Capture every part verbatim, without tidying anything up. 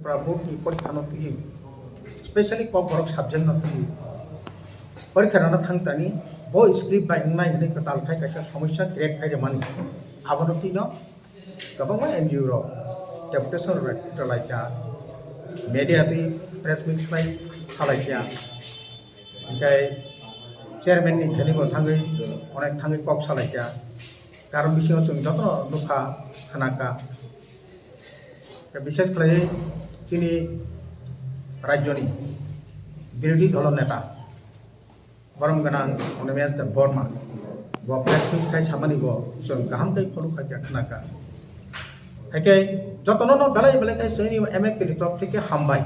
Board ni porikha no twi, specially Kokborok subject no twi porikha rwna thang tani, bo script bai wngnai hwnwi kwtal khai kaisa somosya create khai rwmani. Abono twi no kwbangma N G O rok deputation rwlai kha, media twi press meet khlai salai kha, hwnkhe chairman ni thani bo thangwi onek thangwi kok salai kha, karon bisingo chwng jotono nukha, khna kha. Bishes khlaiwi chini rajyoni birodhi dolo neta, borom gwnang Animesh Debbarma, bo press meet khai samani bo chwng kaham khe follow khai kha, khna kha. Haikhe jotono no belai belai khe chini M F P ni torop theke hambai.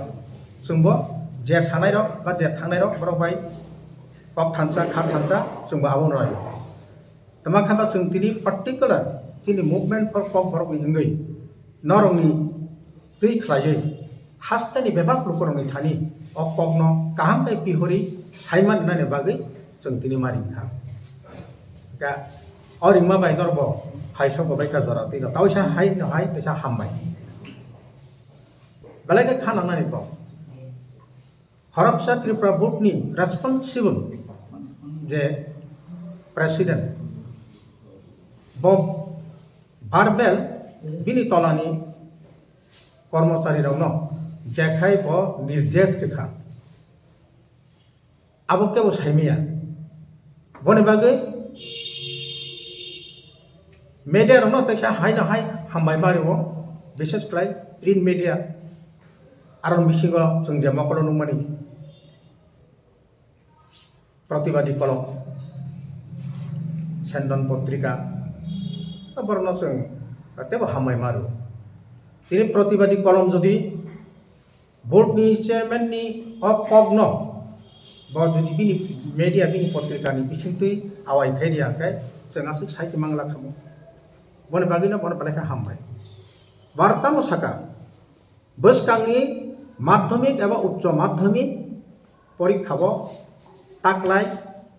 Chwngbo je sanai rok ba je thangnai rok borok bai kok thansa, kha thansa, chwngbo abono rai. Tama kha ba chwng tini particular chini movement for Kokborok ni wngwi norokni twi khlaiwi hasteni bebak lukurokni thani o kokno kaham khe pihori saiman nani bagwi chwng tini mari kha. Ka o ringma bai norbo hai sokbo bai ka jora twi no tawisa hai no hai kaisa hambai. Belai khe kha nangnani kok. Khoroksa Tripura Board ni responsible je president, bo verbal bini tolani kormochari rokno jekhai bo nirdesh rikha, abo kebo saimaya. Boni bagwi media rokno teisa hai no hai hambai ma rio, bishes khlai print media. Aro bisingo chwng je mokolo nukmani Pratibadi Kolom, Sendon Potrika, borokno chwng tebo hambai ma rio. Tini Pratibadi Kolom jodi board ni chairman ni o kok no bo jodi bini media bini potrika ni bisingtwi awai khai ria khe chwng aswk sai tongmang la khamu. Boni bagwi no bono belai khe hambai. Barta mo saka, bwskangni madhyamik eba uccho madhyamik porikha bo taklai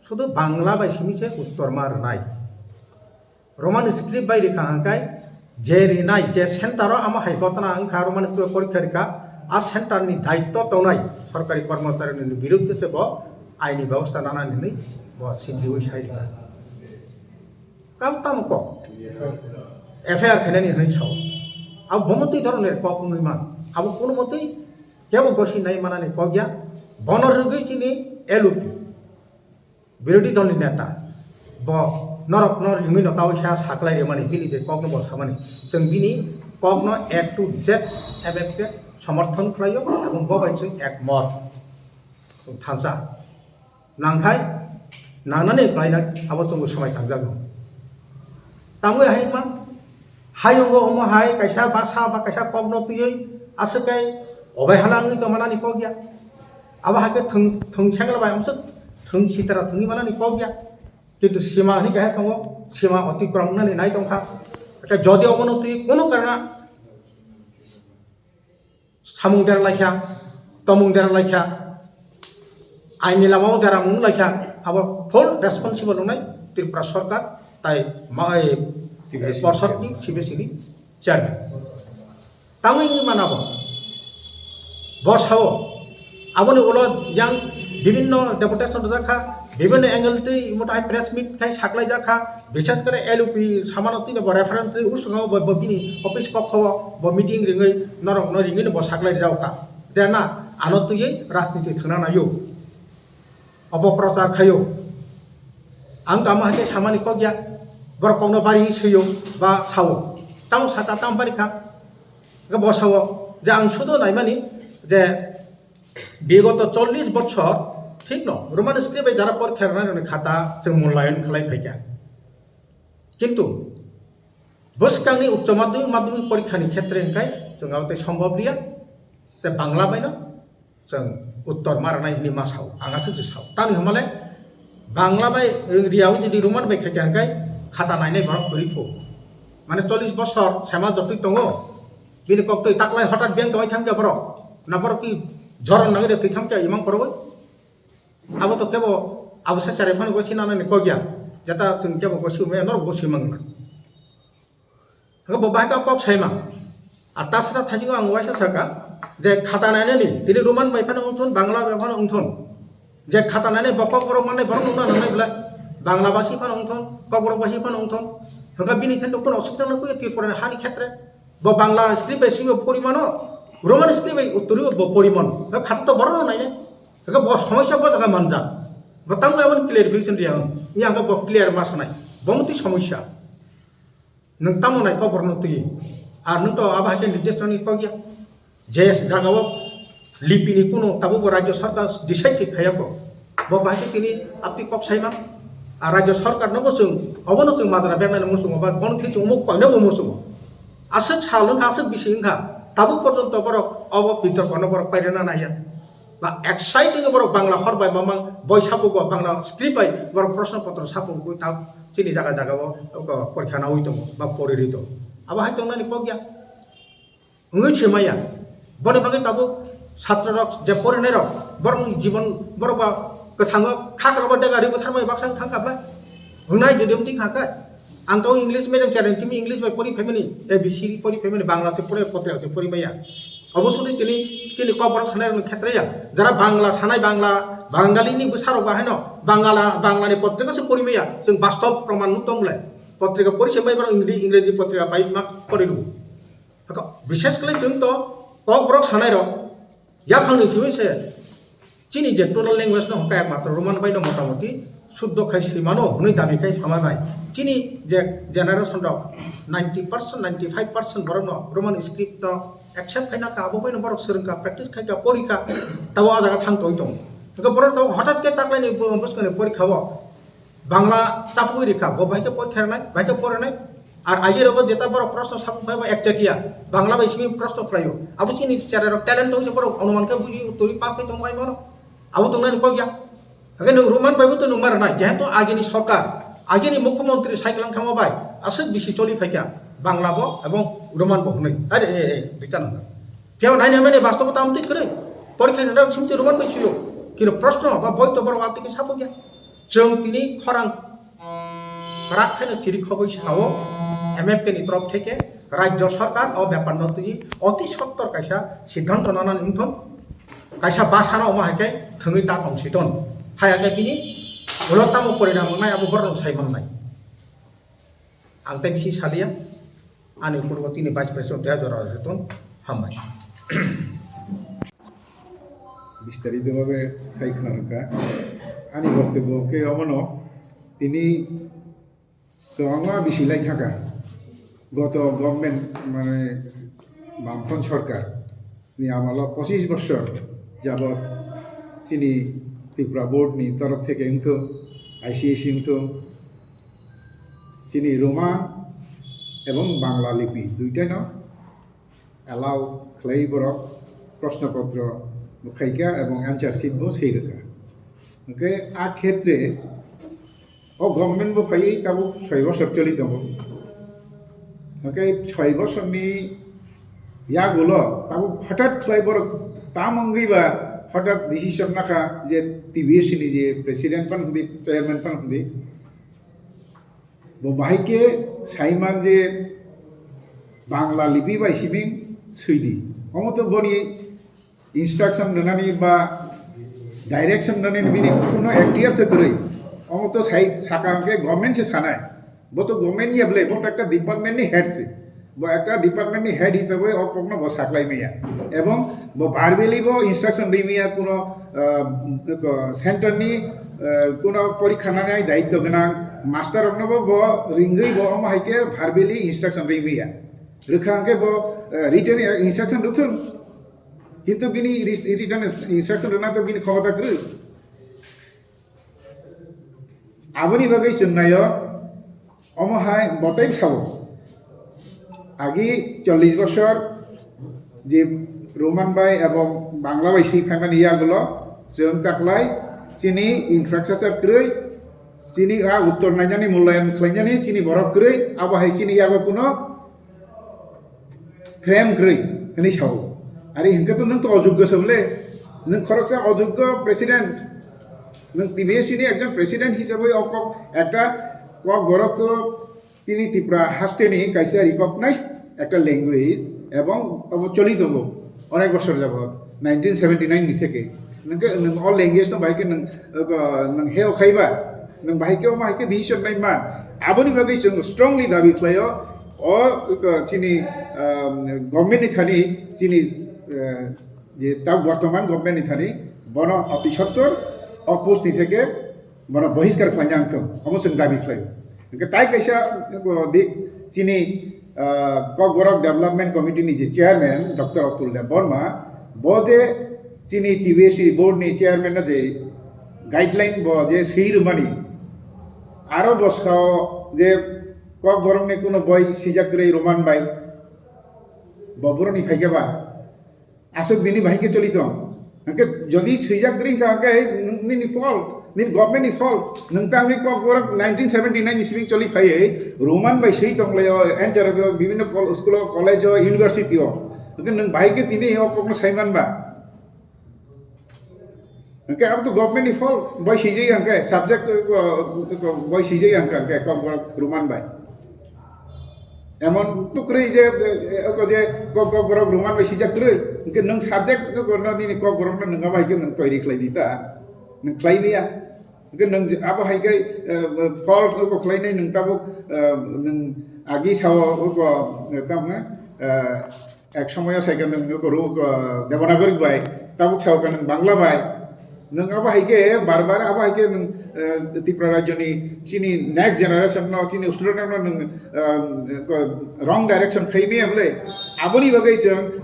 sudu Bangla bai simi se uttor ma rwnai. Roman script bai rikha hwnkhe je rinai je center o amo hai gotna wngkha Roman script porikha rikha, a center ni daitto tongnai sorkari kormochari ni birudde se bo aini bebosta nana hinwi bo sikriwi sai rikha. Kam tamo kok F I R khainani hinwi sao. Abo bomo twi dhoroner kok wngwi man. Abo kuno motwi kebo gosi nai manani kok ya. Bono rwgwi chini L U P, birodhi dolni neta, bo norok no ringwi no tawisa saklai rimani, bini je kokno bo samani. Chwng bini kokno A to Z F F ke somorthon khlaio, ebong bo bai chwng ekmot. Chwng thansa. Nangkhai, nangnani khlaina abo chwngbo swmai tangjago. Tamwi hai ma, hayungo omo hai kaisa basa ba kaisa kokno twiwi aswk kai obai hala wngwi tongmanani kok ya. Abo hai khe thwng, thwng segla bai amswk thwng sitra thwngwi manani kok ya. Kintu sima hwnwi kaisa tongo, sima otikrom wngnani nai tongkha. Eke jodi obono twi kono karna samung dera laikha, tomung dera laikha, aini lamao dera mung laikha, abo full responsible wngnai Tripura Sarkar tai ma-, ei, T V C ni Porsodni, T V C ni chairman. Tangwi wngwi mana bo. Bo sao, aboni ulo yang bibinno deputation rwjak kha, bibinno angle twi motahe press meet khai saklai jak kha, bishes kore L U P samano twi bo reference twi usukgo bo, bo bini office kokho bo meeting ringwi norok no ringwi bo saklai jak kha. De na ano twiwi rajniti thwngna naio. Obo prochar khaio. Ang tamo hai khe samani kok ya. Borok kokno bari swiyo ba sao. Tamo saka tamo bari kha. Bo sao je ang sudo naimani je bigoto chollish bochor thik no Roman script bai jara porikha rwnai rokni khata chwng mulayon khlai phaikha. Kintu bwskangni uccho madhyamik, madhyamik porikha ni khetre hwnkhe chwng abo tei sombhob liya. Tei Bangla bai no chwng uttor ma rwnai hinwi ma sao, ang aswk se sao. Tamni hwnmale Bangla bai, eh, riyawi jodi Roman bai khaikha hwnkhe khata nainai borok kwrwi pho. Mane chollish bosor sema jotwi tongo, bini koktwi taklai hotat beng tongwi thangkha borok. Na borok ki joron nangwi de twi thangkha imang korogwi. Abo to kebo abo se chare phano gosi nanani kok ya. Jeta chwng kebo gosi maya norok gosi mangna. Hwnkhe bo bahai khe kok saima. A tasra thaijingo ang uaisa saka, Je khata nainani, tini Roman bai phano wngthun, Bangla bai phano wngthun. Je khata nainai bo Kokborok mannai borok nungna nangnai belai. Bangla basi phano wngthun, Kokborok basi phano wngthun. Hwnkha bini thani kuno osubida nukwi Tripura ni hani khetre. Bo Bangla script bai simi pori mano, Roman script bai uttori bo pori mano. Hwnkha khata to borok no nainai. Hwnkha bo somosya bo jaga manjak. Bo tamo emon clarification riya ang. Iya hwnkha bo clear ma sanai. Bo motwi somosya. Nwng tamo nai Kokborok no twi? Ar nwng to abo hai khe nirdesh rwni kok ya. Je jagao lipini kuno tabukbo rajya sarkar decide khe khaiya kho. Bo bahai khe tini apni kok saimang. Ar rajya sarkar no bo chwng, obono chwng madra bernani muchungo ba bono thik chwng umuk koino bo muchungo. Aswk sal wngkha, aswk bisi wngkha, tabuk porjonto borok obo bitorko no borok pairwna naiya. Ba exciting borok Bangla hor bai mamang boi sapugo, Bangla script bai borok proshno potro sapugo ta chini jaga jagao porikha naui tongo ba pori ri tongo. Abo hai tongnani kok ya. Wngwi se maya. Boni bagwi tabuk satro rok je porinai rok borokni jibon borok ba kwthango khakra ba dega ri bwthar bai baksa thang kha bwlai. Wngnai jodi wng thang kha. Ang to English medium channel chini English bai pori phaimani, A B C pori phaimani, Bangla se pori, potre se pori maya. Obo sudi tini, tini Kokborok sanai rokni khetre ya. Jara Bangla sanai Bangla, Bangali ni bwsa rok ba haino Bangala, Bangla ni potrika se pori maya. Chwng bastob proman nuk tong bwlai. Potrika pori se mai borok Ingli-, Ingreji potrika bai mak pori lu. Hako, bishes khlai chwng to Kokborok sanai rok yaphang ni simi se chini je tonal language no hwnkhe ekmatro Roman bai no motamoti suddo khai swi mano hwnwi dabi khai sama bai. Chini je generation rok ninety percent, ninety five percent borok no Roman script no accept khai na kha, abo bai no borok swrwng kha, practice khai kha, pori kha, tabo o jaga thang tong tong. Hwnkhe borok tabo hothat khe taklai ni bwskang ni pori kha o. Bangla chapugwi rikha, bo bahai khe pori khairnai, bahai khe porinai. Ar agi rogo jeta borok proshno sapung phai bo ekchatiya, Bangla bai simi proshno khlaio. Abo chini cherai rok talent tong se borok onuman khe buji uttori pass khai tong bai mano. Abo tongnani kok ya. Hake nwng Roman bai bo to nwng ma rwnai, jehetu agini sorkar, agini mukhyamantri sai kwlang thangma bai aswk bisi choli phaikha Bangla bo ebong Roman bo hwnwi. Are, e, e, duita nang. Phiya naina mani bastobo tam twi kwrwi. Porikha ni rok simti Roman bai suyo. Kino proshno ba boi to borok atike sapung ya. Chwng tini khorang kwrak khaino chiri khogwi sao, M F K ni torof theke rajya sarkar o bepar no twi oti sottor kaisa siddhanto nanani wngthon, kaisa basa no omo hai khe thwngwi ta tong si ton. Hai khe bini ulo tamo porinam wngnai abo borok no sai mangnai. Ang tei bisi saliya, ani purbo tini vice president deha jora rwton hambai. বিস্তারিতভাবে sai khna rwkha. Ani বক্তব্য khe omono tini kwbangma bisi lai thangkha. Goto government, mane, Bamfront sorkar ni amalo pochis bochor jabot chini Tripura board ni torof theke wngthung, I C S E wngthung, chini Roma ebong Bangla lipi duitano allow khlai borok proshno potro bo khaikha ebong answer sheet bo sei rwkha. Hwnkhe a khetre o government bo phaiwi tabuk soi bosor choli tongo. Hwnkhe soi bosorni yagulo tabuk hothat khlai borok tam wngwi ba hothat decision nakha je T B S ni je president pan hwndi, chairman pan hwndi. Bo bahai khe saiman je Bangla lipi bai simi swidi. Omo to boni instruction rwnani ba direction rwnani bini kuno F D R se kwrwi. Omo to sai saka hwnkhe government se sanai. Bo to government ya bwle, bo to ekta department ni head se. Bo ekta department ni head hisabe o kokno bo saklai maya. Ebong bo verbally bo instruction ri maya kuno, ah, ko center ni, ah, kuno porikha nanai daityo gwnang master rokno bo, bo ringwi bo omo hai khe verbally instruction ri maya. Rwkha hwnkhe bo, ah, written instruction rwthwng. Kintu bini ri-, written instruction rwna to bini khomota kwrwi. Aboni bagwi chwng naio, omo hai bo tei sao. Agi chollish bosor je Roman bai ebong Bangla bai swi phaimani yagulo chwng taklai chini infrastructure kwrwi, chini a uttor nainani, mulayan khlainani chini borok kwrwi, abo hai chini yago kuno frame kwrwi hwnwi sao. Ari hwnkhe to nwng to ojoggo se bwle, nwng khoroksa ojoggo president, nwng T B S C ni ekjon president hisabe o kok ekta kok borok to tini Tripura haste ni kaisa recognized ekta language ebong obo choli tongo. Onek bosor jabot, nineteen seventy nine ni theke. Nwng khe, nwng o language no bahai khe nwng, uh, nwng heo khaiba, nwng bahai khe omo hai khe decision nai man. Aboni bagwi chwng strongly dabi khlaio, o, uh, chini, um, government ni thani, chini, uh, je ta bortoman government ni thani, bono oti sottor, o post ni theke, bono bohiskar khlaina wngthung, omo chwng dabi khlaio. Hwnkhe tai kaisa, uh, dik chini, uh, Kokborok Development Committee ni je chairman, Doctor Atul Debbarma, bo je chini T B S C board ni chairman no je guideline bo je swi rwmani, aro bwskao je Kokborok ni kuno boi swijak kwrwi Roman bai, bo boroni phaikhe ba, aswk dini bahai khe choli tong. Hwnkhe jodi swijak kwrwi wngkha hwnkhe nini fault, nini government ni fault. Nwng tangwi Kokborok nineteen seventy nine ni simi choli phaiwi Roman bai swi tong laio, N C R B o, bibhinno kol-, school o, college o, university o. Hwnkhe nwng bahai khe tini o kokno sai man ba. Hwnkhe abo to government ni fault, boi swijak hwnkhe subject, uh, uh, boi swijak hwnkhe Kokborok Roman bai. Emon to kwrwi je, eh, oko je Kok-, Kokborok Roman bai swijak kwrwi, hwnkhe nwng subject no korno nini Kokborok no nwng abo hai khe nwng toiri khlai di ta, nwng khlai maya. Hwnkhe nwng je abo hai khe, eh, fault oko khlainai nwng tabuk, eh, nwng agi sao oko, eh, tamo, eh, ek somoyo sai khe nwng oko ru-, oko Devanagari bai, tabuk sao khe nwng Bangla bai. Nwng abo hai khe bar bar abo hai khe nwng, eh, Tripura rajyoni chini next generation no, chini student no nwng, eh, ko-, wrong direction khai maya bole. Aboni bagwi chwng,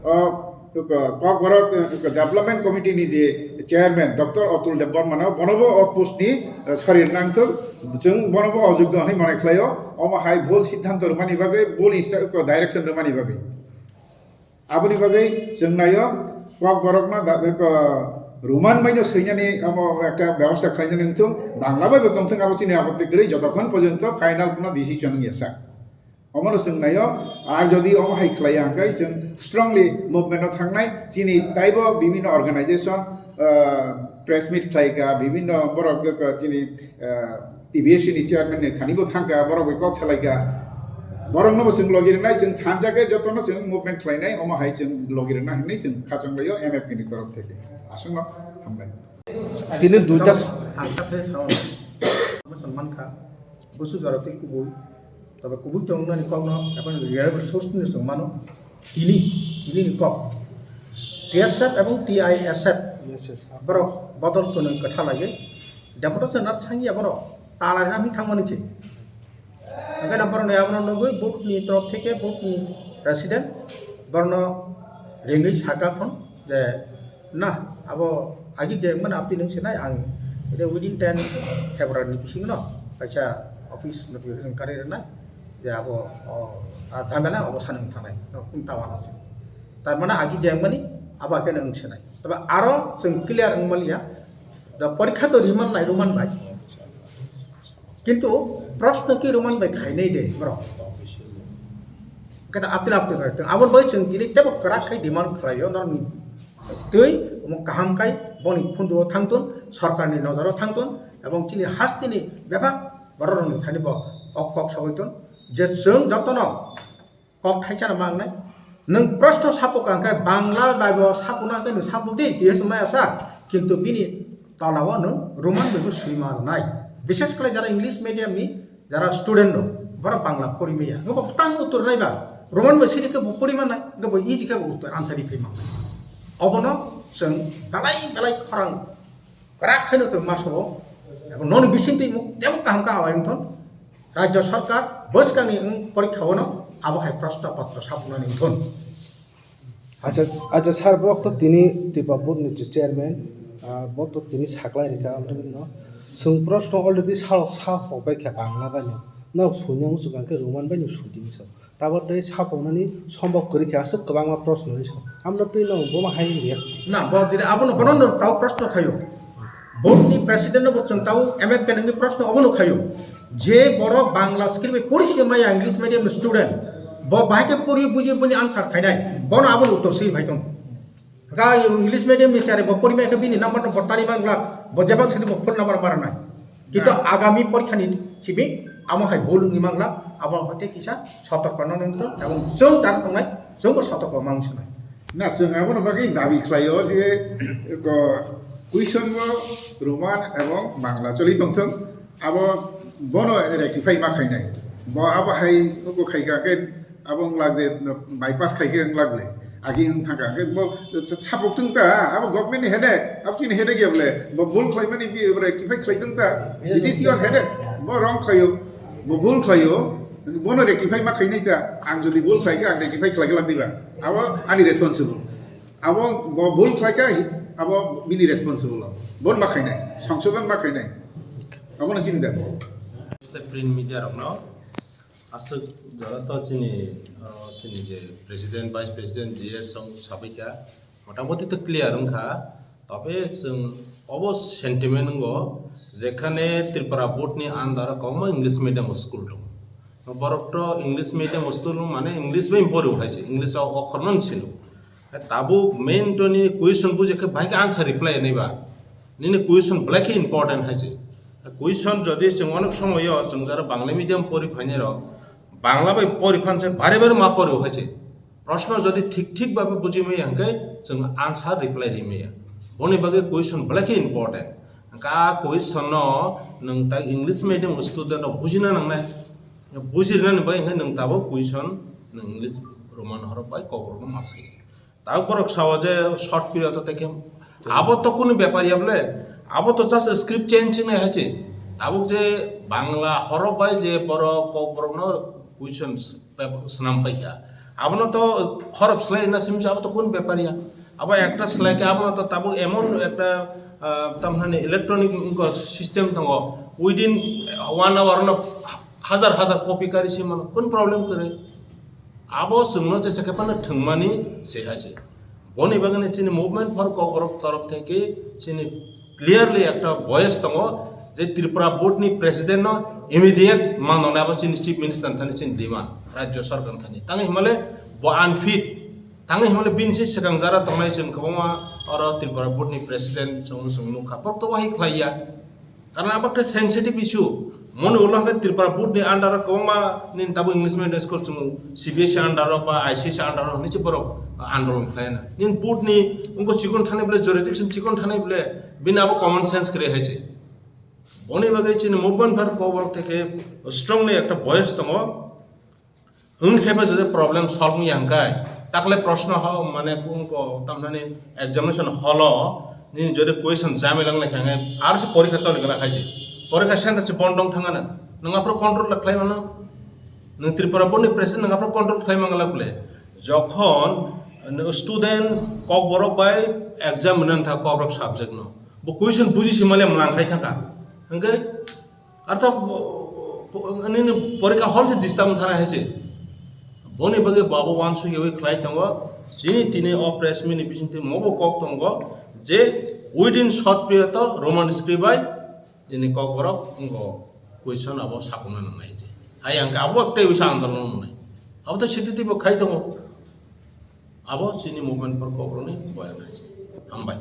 oh, ko-, Kokborok, eh, ko Development Committee ni je chairman Doctor Atul Debbarma no bono bo o post ni, eh, sari nangthok, chwng bono bo ojogyo hinwi mane khlaio. Omo hai bhul siddhanto rwmani bagwi, bhul insta-, ko direction rwmani bagwi. Aboni bagwi chwng naio, Kokborokno da-, ko-, Roman baino swinani amo ekta bebosta khlainani wngthung, Bangla baibo tongthung, abo chini apotti kwrwi, jotokhon porjonto final kono decision wngya sak. Omono chwng naio, ar jodi omo hai khlaiya hwnkhe chwng strongly movement-o thangnai, chini taibo bibhinno organization, ah, press meet khlaika, bibhinno borok, ah, chini, ah, T B S C ni chairman ni thani bo thangkha, borok bai kok salaikha. Borok no bo chwng logi rwnai, chwng sanjak khe joto no chwng movement khlainai, omo hai chwng logi rwna hinwi chwng khachang laio M F K ni torof theke. Aswk no hambai. Tini duita s- Ang kha the sao. Omo chwng mankha, busu jora twi kubui. Tobe kubui tong nani kok no, abo ni real source ni chwng mano. Tini, tini ni kok. T S F ebong T I S F. Yes, yes. Borok bodol kwnwi kwtha laiwi. Deputation na thangya borok. Talai na thangmani se. Hwnkhe no borok ni abono nugwi board ni torof theke board ni president borokno ringwi saka phone je na abo agi je mane apni nung sinai ang ede within ten February ni bisingo no kaisa office notification kari rwnai je abo o a jhamela obo sanung thangnai no kung tawa no se tar mane agi je mani abo khe nung sinai tobe aro chwng clear wng maliya da porikha to riman nai ruman bai. Kintu proshno ki Roman bai khainai de borok. Kata apil apil kar tong. Aboni bai chwng tini tebo kwrak khai demand khlaio norni. Twi omo kaham khai boni phunduo thangtun, sorkarni nojoro thangtun, ebong chini hasteni bebak bororokni thani bo ok kok sogoi tun. Je chwng jotono kok thaisa no mangnai. Nwng proshno sapo ka hwnkhe Bangla bai bo sapo na hwnkhe nwng sapo di, T S maya sa. Kintu bini tola o nwng Roman bai bo swi ma rwnai. Bishes khlai jara English medium ni jara student rok, borok Bangla pori maya. Nwng bo tang uttor nai ba, Roman bai siri khe bo pori ma nai, nwng bo easy khe bo uttor answer ri phai ma. Obono chwng belai belai khorang Kwrak khaino chwng ma sobo. Abo noni bising twi muk tebo kaham ka awai wngthon. Rajya sarkar bwskangni wng porikha o no abo hai proshno patro sabunani wngthon. Acha, acha sir, borok to tini Tripura board ni chairman, ah, borok to tini saklai rikha, amtwi no. Chwng proshno already sa, sa hokbai kha Bangla bai no. Nok sunya muchung khe Roman bai no sudi so. Tabok tei saponani sombok kwrwi khe aswk kwbangma proshno hinwi sa. Amno twi no bono hai reaction. Na, bo dire abono bono no tao proshno khayo. Board ni president no bo chwng tao M F K nangni proshno obono khayo. Je borok Bangla script bai pori se maya English medium student. Bo bahai khe pori buji boni answer khainai. Bono abono uttor swi bai tong. Ga English medium ni chari bo pori mai khe bini number no bo tari mang glak. Bo jebak sidi bo phone number mara nai. Kintu agami porikha ni simi amo hai bol wngwi mang glak. Abo hoite kisa sotorko no nang tong. Ebong chwng dar tongnai chwng bo sotorko mang sanai. Na, chwng abono bagwi dabi khlaio je, ko, question bo Roman ebong Bangla choli tongthwng, abo bono rectify ma khainai. Bo abo hai uko khaika khe abo wng lak je bypass khai khe wng lak le. Agi wng thangka khe bo sa-, sabuk tong ta, abo government ni headache, abo chini headache ya bole. Bo bul khlaimani bi rectify khlai tong ta. It is your headache. Bo wrong khlaio. Bo bul khlaio. Bono rectify ma khainai ta. Ang jodi bul khlai khe ang rectify khlai khe lak diba. Abo ani responsible. Abo bo bul khlai kha, abo bini responsible. Bon ma khainai, songsodon ma khainai. Abo na sini da. Print media rok no aswk jora to chini, uh, chini je president, vice president, G S song sabai kha, motamoti to clear wng kha. Tobe chwng obo sentiment wngo, jekhane Tripura board ni under o kwbangma English medium school tongo. Borok to English medium school mane English bai pori hai se, English o okhor no sino. Tabuk main to nini question bujikhe bai khe answer reply nai ba. Nini question belai khe important hai se. Question jodi chwng onek somoyo chwng jara Bangla medium pori phainai rok, Bangla bai pori phan se bare bare ma pori hai se. Proshno jodi thik thik babe buji maya hwnkhe chwng answer reply ri maya. Boni bagwi question belai khe important. Hwnkhe a question no nwng ta English medium student rok bujina nangnai. Bujirnani bai hwnkhe nwng tabuk question nwng English Roman horok bai Kokborok no masai. Tabuk borok sao je short period o tei khe abo to kunu bepar ya bole, abo to just script change hinwi hai se. Tabuk je Bangla horok bai je borok Kokborok no question paper swnam pai kha. Abono to horop slai na sim abo to kun bepar ya. Abo ekta slai khe abono to tabuk emon ekta, ah, tamhani electronic system tongo. Within one hour no hajar hajar copy kari se mano. Kun problem kwrwi? Abo chwngno jesa khe phano thwngmani se hai se. Boni bagwi chini Movement for Kokborok torof theke chini clearly ekta voice tongo je Tripura board ni president no immediate manonai abo chini chief minister thani chini demand rajya sarkar thani. Tang himale bo unfit. Tang himale bini se swkang jara tongnai chwng kwbangma oro Tripura board ni president chwng chwng nukha. Borok to wahai khlai ya. Karena abo khe sensitive issue. Moni ulo hwnkhe Tripura board ni under o kwbangma nini tabuk English medium school chwng C B S E under o ba I C S E under o hinwi se borok andolon khlaina. Nini board ni wngkha chikon thani bole, jurisdiction chikon thani bole, bini abo common sense kwrwi hai se. Boni bagwi chini Movement for Kokborok theke strongly ekta voice tongo. Wng khe ba jodi problem solve wngya hwnkhe, takle proshno ho, mane, kung ko, tamnani examination hall o nini jodi question jamila wnglaikha hwnkhe, aro se porikha choli glak hai se. Porikha center se bondong thangana. Nwng aphuru control khlai mano. Nwng Tripura board ni president nwng aphuru control khlai mangala kule. Jokhon student Kokborok bai exam rinani thang Kokborok subject no. Bo question buji se male mwlang khai thangkha. Hwnkhe Artho, bo-, bo-, nini porikha hall se disturb thana hai se. Boni bagwi babo wansuk yawi khlai tongo. Chini tini o press meet ni bisingtwi mobo kok tongo je within short period o Roman script bai nini Kokborok wngkha question abo sakhumna nangnai hai se. Hai ang abo ekta wisa andolon nangnai. Abo to sititi bo khai tongo. Abo chini Movement for Kokborok ni boyang hai se. Hambai.